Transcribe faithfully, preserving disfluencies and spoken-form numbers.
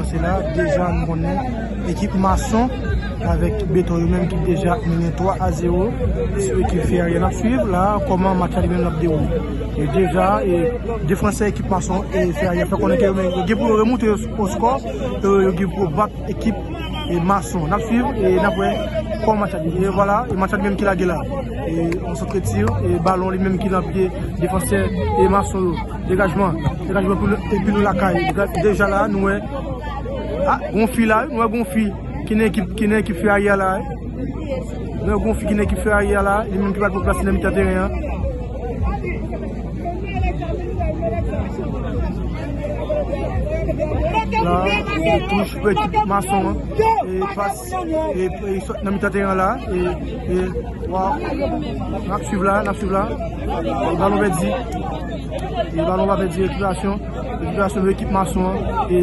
Se la, deja nou konnen ekip Mason avèk Beton yo menm ki deja mennen twa a zewo sou ekip Ferrari a. N ap swiv la kòman match la li menm l ap dewoule. E deja, e, defansè ekip Mason e Ferrari a fè konnen ke yo menm yo gen pou yo remoute o, o skò, e yo gen pou yo bat ekip, e, Mason. N ap swiv e n ap wè kòman match la li. E vwala, e match la li menm ki lage la. E yon sant reti, e balon li menm ki nan pye defansè e Mason yo. Degajman, degajman pou nou, epi nou lakay. Deja la, nou wè. Ah, gon fi la, nou wè gon fi ki nan ekip, ki nan ekip Ferrari a la, wi. Nou wè gon fi ki nan ekip Ferrari a la, li menm ki pa t pran plas li nan mitan teren an. La, e touch pou ekip Mason an. E pas, e, e sot nan mitan teren an la. E, e, waw. N ap swiv la, n ap swiv la. E balon pèdi. E balon pa pèdi, rekipirasyon. Rekipirasyon pou ekip Mason an. E